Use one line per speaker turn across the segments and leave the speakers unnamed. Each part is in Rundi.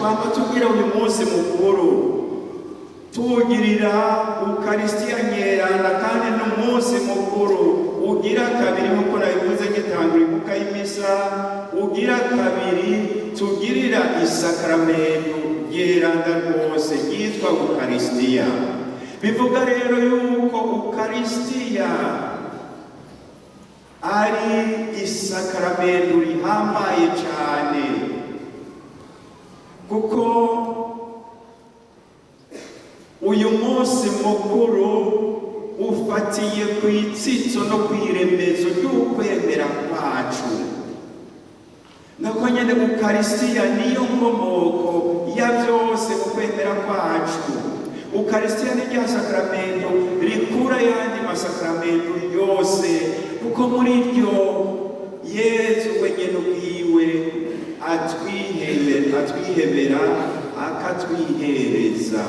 Twaba tugira uyu munsi mukuru, tuwugirira Ukarisitiya Nyeranda, kandi n'umunsi mukuru ugira kabiri, nk'uko nabivuze ngitangura imbuga y'imisa, ugira kabiri tugirira isakaramentu ryeranda rwose ryitwa Ukarisitiya. Bivuga rero yuko Ukarisitiya ari isakaramentu rihambaye cyane, kuko uyu munsi mukuru ufatiye ku itsitso no ku iremezo ry'ukwemera kwacu. Nako nyene Ukarisitiya niyo nkomoko ya byose mu kwemera kwacu. Ukarisitiya ni rya sakramento rikura ayandi masakramento yose, kuko muri ryo Yezu wenyene ubwiwe atwihebera, akatwihereza.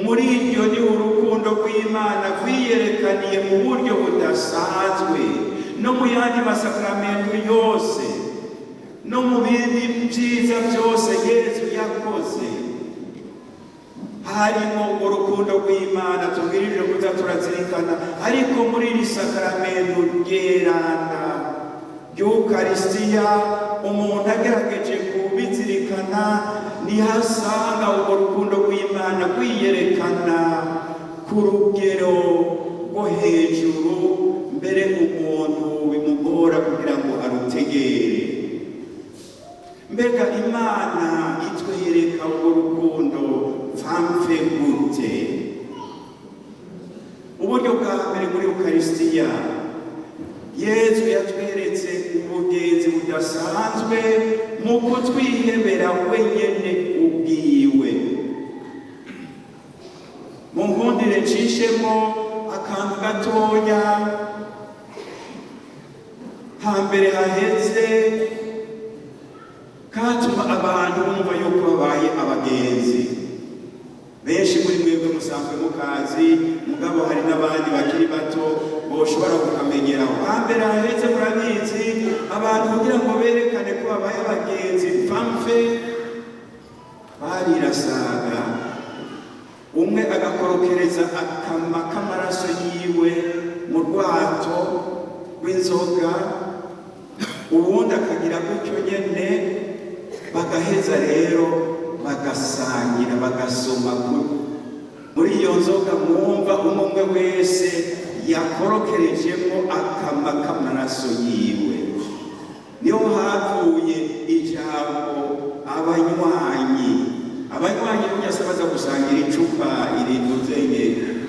Muri iryo ni urukundo rw'Imana rwiyerekaniye mu buryo budasanzwe. No mu yandi masakramento yose, no mu bindi byiza byose Yezu yakoze, harimo urukundo rw'Imana tubwirije kuza turazirikana. Ariko muri iri sakramento ryeranda ry'Ukarisitiya, umuntu agerageje kubizirikana, niho asanga urwo rukundo rw'Imana rwiyerekana ku rugero rwo hejuru, mbere umuntu bimugora kugira ngo arutegere. Mbega Imana itwereka urwo rukundo pfamfe gute? Uburyo bwa mbere, muri Ukarisitiya Yezu yatweretse ubugenzi budasanzwe mu kutwihebera wenyene ubwiwe. Mu nkundire ncishemo akantu gatonya. Hambere haheze, katuma abantu bumva yuko babaye abagenzi. Benshi muri mwebwe musanzwe mukazi, mugabo hari n'abandi bakiri bato boshobora kukamenyeraho. Hambere haheze, murabizi, abantu kugira ngo berekane ko babaye abagenzi pfamfe, barirasaga, umwe agakorokereza akama k'amaraso yiwe mu rwato rw'inzoga, ubundi akagira gutyo nyene, bagaheza rero bagasangira, bagasoma muri iyo nzoga. Mwumva, umwe umwe wese yakorokerejemo akama k'amaraso yiwe. Niho havuye ijambo abanywanyi. Abanywanyi burya se baza gusangira icupa irinduzenye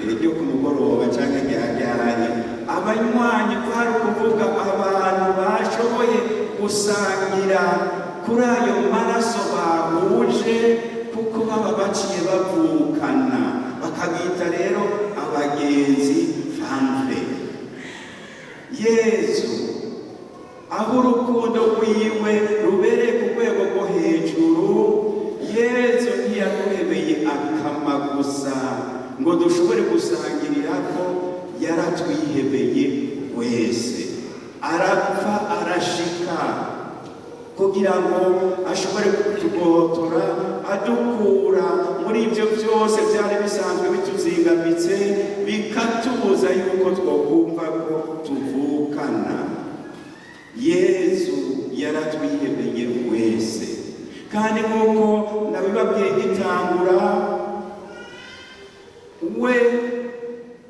ryo ku mugoroba canke ryajyanye? Abanywanyi kwari ukuvuga abantu bashoboye gusangira kuri ayo maraso bahuje, kuko baba baciye bavukana, bakabita rero abagenzi famve. Yezu, aho urukundo rwiwe rubereye ku rwego rwo hejuru, Yezu ntiyaduhebeye akama gusa ngo dushobore gusangirira ko, yaratwihebeye wese, arapfa, arashika kugira ngo ashobore kutugotora, adukura muri ibyo byose byari bisanzwe bituzingamitse, bikatubuza yuko twokumva ko tuvukana. Yezu yaratwihebeye wese. Kandi nk'uko nabibabwiye gitangura, we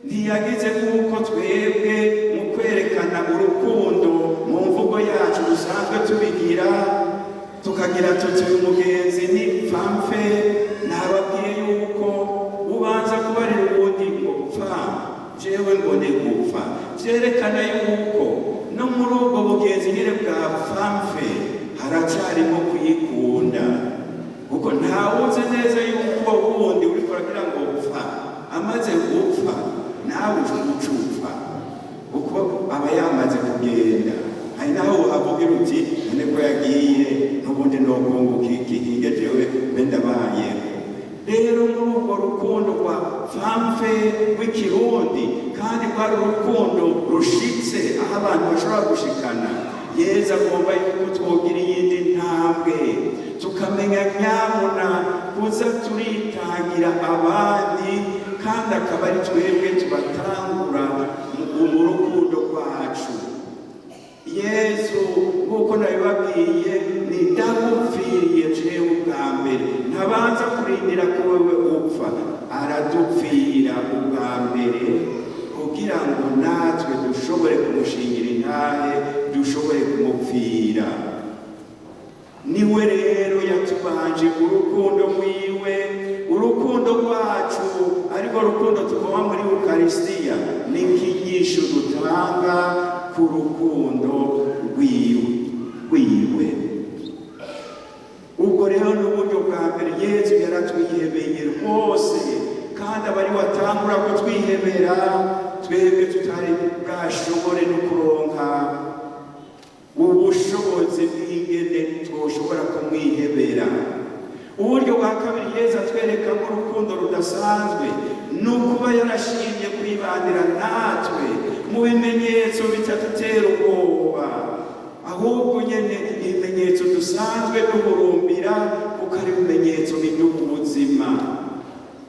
ntiyagize nk'uko twebwe mu kwerekana urukundo mu mvugo yacu dusanzwe tubigira, tukagira tuti: "Uyu mugenzi ni pfamfe." Nababwiye yuko ubanza kubarira uwundi ngo pfa, jewe mbone gupfa. Vyerekana yuko no muri ubwo bugenzi nyene bwa pfamfe haracarimo kuyikunda, kuko ntawuzi neza yuko uwo wundi uriko uragira ngo pfa, amaze gupfa nawe uca upfa, kuko aba yamaze kugenda. Hari naho uhavugira uti: "None ko yagiye, n'ubundi nokunguka igihinge jewe mbe ndabayeho?" Rero muri urwo rukundo rwa pfamfe rw'ikirundi, kandi rwari urukundo rushitse aho abantu bashobora gushikana, Yezu agomba yuko twogira iyindi ntambwe. Tukamenya nyabona kuza turitangira abandi, kandi akaba ari twebwe tubatangura mu rukundo rwacu. Yesu, nk'uko nabibabwiye, ni ndagupfiriye jewe ubwa mbere, ntabanza kurindira ko wewe upfa, aradupfira ubwa mbere kugira ngo natwe dushobore kumushingira intahe, dushobore kumupfira. Niwe rero yatubanje urukundo rwiwe. Urukundo rwacu, ariko rukundo tuvoma muri Ukarisitiya, ni nk'inyishu dutanga ku rukundo rwiwe. Ubwo rero ni uburyo bwa mbere Yezu yaratwihebeye rwose, kandi abari watangura kutwihebera twebwe tutari bwashobore no kuronka ubushobozi bw'ingene twoshobora kumwihebera. Uburyo bwa kabiri Yezu atwereka ko urukundo rudasanzwe ni ukuba yarashimye kwibanira natwe mu bimenyetso bitadutera ubwoba, ahubwo nyene ibimenyetso dusanzwe duhurumbira, kuko ari ibimenyetso biduha ubuzima.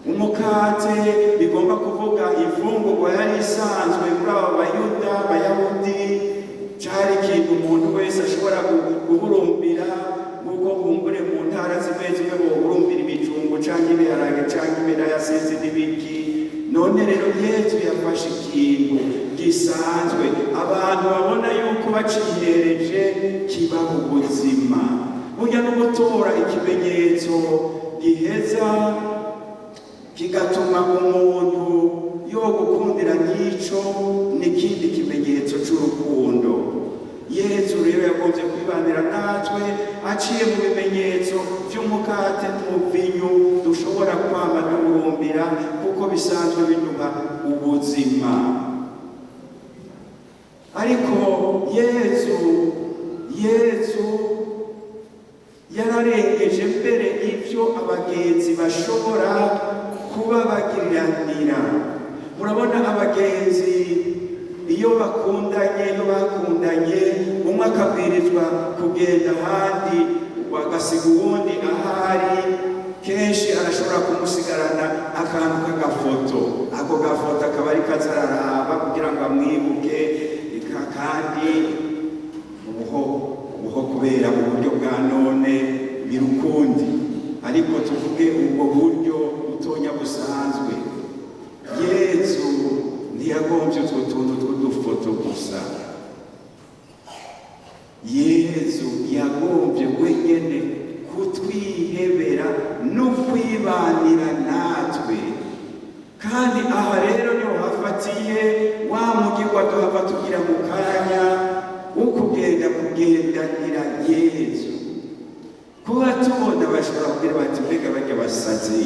Umukate bigomba kuvuga imfungurwa yari isanzwe muri aba Bayuda, Abayahudi, cari ikintu umuntu wese ashobora guhurumbira, nk'uko kumbure mu ntara zimwe zimwe bohurumbira ibijumbu canke ibiharage canke ibiraya, sinzi n'ibiki. None rero Yezu yafashe ikintu gisanzwe abantu babona yuko bacihereje kibaha ubuzima. Burya no gutora ikimenyetso giheza kigatuma umuntu yo gukundira n'ico n'ikindi kimenyetso c'urukundo. Yezu rero yagombye kwibanira natwe aciye mu bimenyetso vy'umukate n'umuvinyu dushobora kwama duhurumbira, kuko bisanzwe biduha ubuzima. Ariko Yezu yararengeje mbere ivyo abagenzi bashobora kuba bagiriranira. Murabona abagenzi iyo bakundanye, iyo bakundanye, umwe akabwirizwa kugenda ahandi bagasiga uwundi ahari, kenshi arashobora kumusigarana akantu k'agafoto. Ako gafoto akaba ari kazararaba kugira ngo amwibuke. Kandi ubuho kubera uburyo bwa none birukundi, ariko tuvuge ubwo buryo butonya busanzwe. Yezu ntiyagombye utwo tuntu tw'udufoto gusa. Yezu yagombye wenyene kutwihebera no kwibanira natwe. Kandi aha rero niho hafatiye wa mugirwa duhava tugira mu kanya wo kugenda kugendanira Yezu. Kuba tubona bashobora kugira bati mbega barya basazi,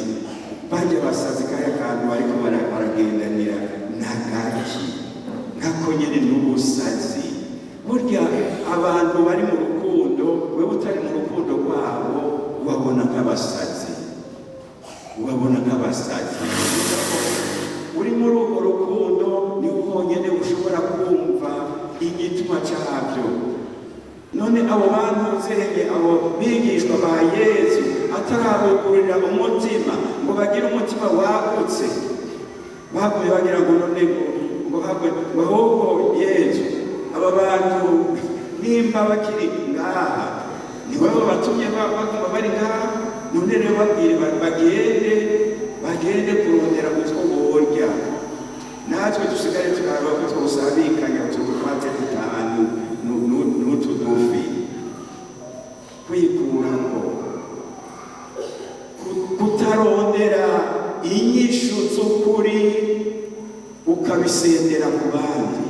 barya basazi, kaya kantu bariko baragendanira nagaki nkako nyene n'ubusazi. Burya abantu bari mu rukundo, wewe utari mu rukundo rwabo ubabona nk'abasazi, ubabona nk'abasazi. Uri muri urwo rukundo niho honyene ushobora kumva igituma cabyo. None abo bantu uzenge, abo bigishwa ba Yezu, atarabugurira umutima ngo bagire umutima wagutse, baguye bagira ngo none ngo hagwe ngo ahubwo Yezu, aba bantu nimba bakiri ngaha ni wewe batumye baguma bari ngaha, none rero babwire bagende kurondera utwo borya, natwe dusigare turaba ko twosabikanya utwo dukate dutanu n'utu dufi. Kwikurako, kutarondera inyishu z'ukuri ukabisendera ku bandi.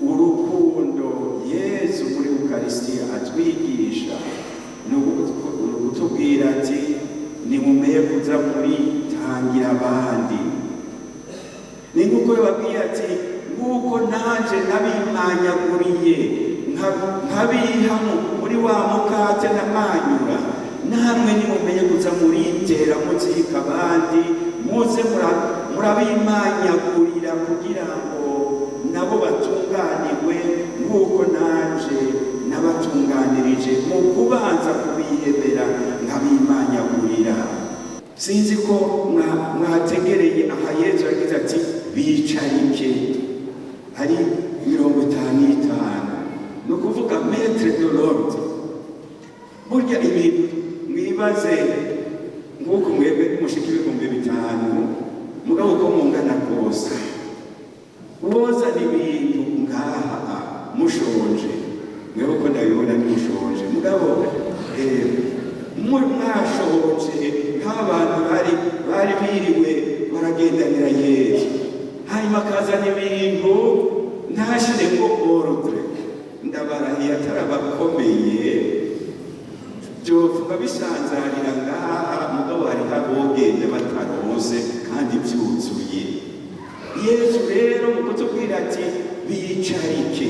Urukundo Yezu muri Ukarisitiya atwigisha ni ukutubwira ati nimumeye kuza muritangira abandi. Ni nk'uko yababwiye ati nk'uko nanje nabimanyaguriye nkabiha muri wa mukate namanyura, namwe nimumenye kuza muritera muzika abandi, muze murabimanyagurira kugira ngo nabo batunganirwe nk'uko nanje Nabatunganirije mu kubanza kubihebera, nkabimanyagurira. Sinzi ko mwategereye aha Yezu yagize ati bicarike ari 55, ni ukuvuga mettre de l'ordre. Burya ibintu mwibaze nk'uko mwebwe mushika 5000, mugabo uko mungana kose, wozana ibintu ngaha mushonje, mwebwe uko ndabibona ntimushonje, mugabo mwashonje nk'abantu bari biriwe baragendanira Yezu, hanyuma akazana ibintu ntashiremo ordre, ndabarahiye atarabakomeye byopfuma bisanzarira ngaha. Mugabo hariho abogenda batarose kandi byuzuye. Yezu rero mu kutubwira ati bicarike,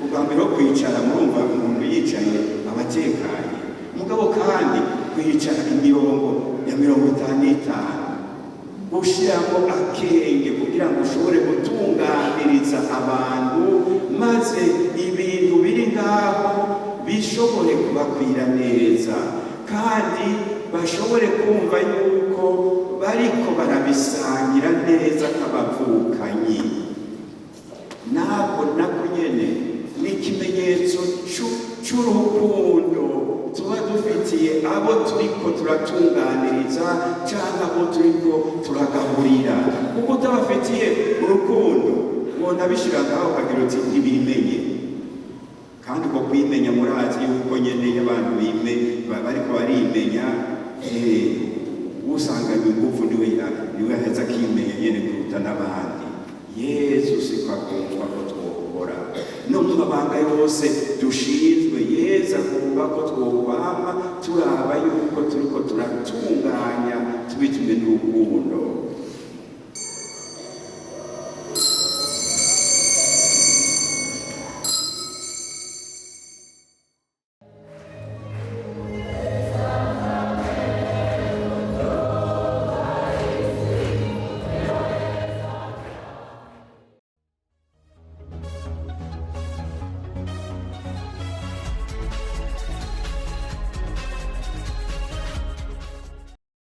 ubwa mbere wo kwicara, murumva umuntu yicaye aba atekanye, mugabo kandi kwicara imirongo ya 55, ushyiramo akenge kugira ngo ushobore gutunganiriza abantu, maze ibintu biri ngaho bishobore kubakwira neza, kandi bashobore kumva yuko bariko barabisangira neza nk'abavukanyi. Nako nako nyene ni ikimenyetso c'urukundo tuba dufitiye abo turiko turatunganiriza canke abo turiko turagaburira, kuko utabafitiye urukundo wona bishira ngaho ukagira uti ntibimenye. Kandi uko kwimenya, murazi yuko nyene iyo abantu bime bariko barimenya, usanganye ingufu niwe aheza akimenya nyene kuruta n'abandi. Yezu siko agomba ko twokora no mu mabanga yose dushinzwe. Yezu agomba ko twokwama turaba yuko turiko turatunganya tubitumwe n'urukundo.